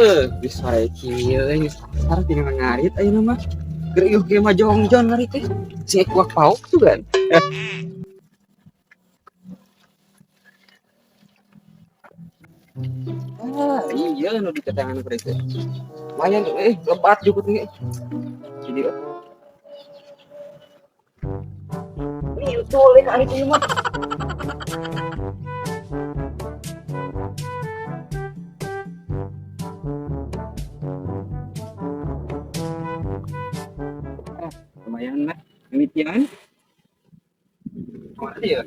Di sore kieu euy geus asar tinggal ngarit ayeuna mah. Keur ieuh ge mah jongjon ngarit teh. Sing kuak pauk tuh kan. Ah, iya nu ditetangan ku teh. Lumayan lebat jukut ge. Jadi ini utul ka arit ieu mah. Ah, lumayan lah mimitian. Mana dia?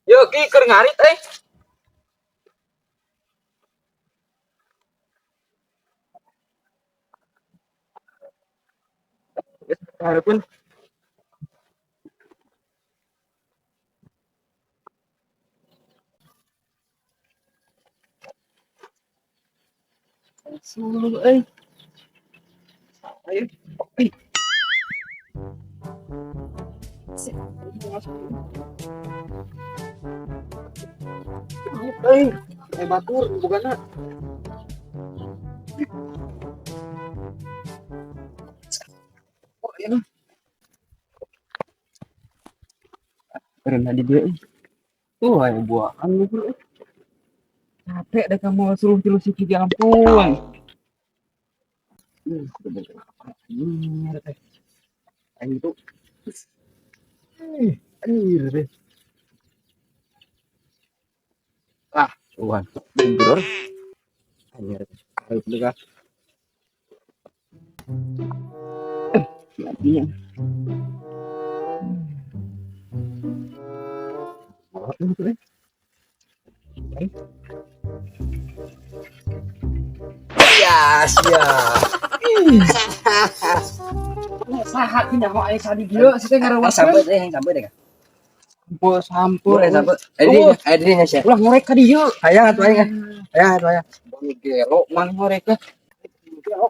Yo ki keur ngarit euy. Geus hareupeun. Suluh euy. Ayo. Euy. Euy, batur bogana. Oh, iya mah. Rendah di dia euy. Tuh aya buahan luhur euy. Capek deh kamu suluh tilu siki di ampun. Anjir teh. Aing tuh. Anjir teh. Ah, tuhan. Bentur. Anjir teh. Ayo dekat. Matinya. Oh, itu eh. Ya, siap. Saha ki nyaho aya sadi dieu si teh ngarawaskeun. Sampai deh, sampai deh. Sampo sampo. Boleh sampai. Eh, ini ini sih. Ulah ngorek ka dieu. Hayang atuh aing. Hayang atuh hayang. Gelo man ngorek teh. Gelo.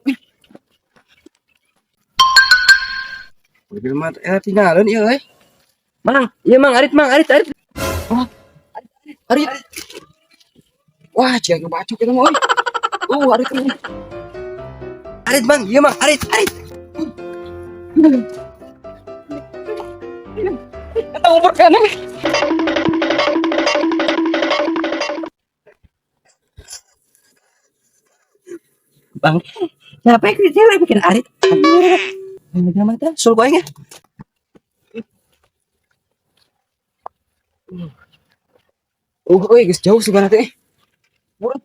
Mobil mah tinggalin ieu euy. Mang, iya Mang, arit Mang, arit arit. Oh, arit. Wah, cia ngebacok eta mah euy. Arit ini. Arit Mang, iya Mang, arit arit. Eta ngumpul keneh. Bang, siapa yang cewek bikin arit? Anjir. Mata, sul aing. Euy geus jauh sugana teh. Buruan.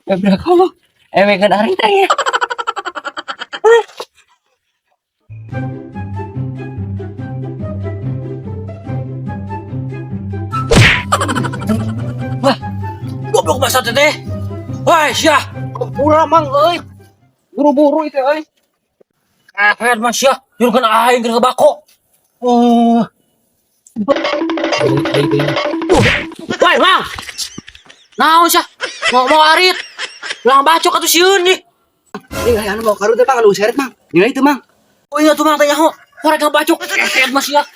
Ya berapa? Megan arit ya. Wah, goblok masa teteh. Wah, syah. Pura mang euy. Buru-buru itu euy. Kaget mas syah, nyuruhkan aing ke bako. Oh. Woi, Mang. Naon syah? Mau mau arit. Ulang bacok atuh sieun nih. Ini anu mau karut teh Mang, anu seret Mang. Nilai itu Mang. Oh iya tuh Mang tanya ho. Korek ngabacok. Kaget mas syah.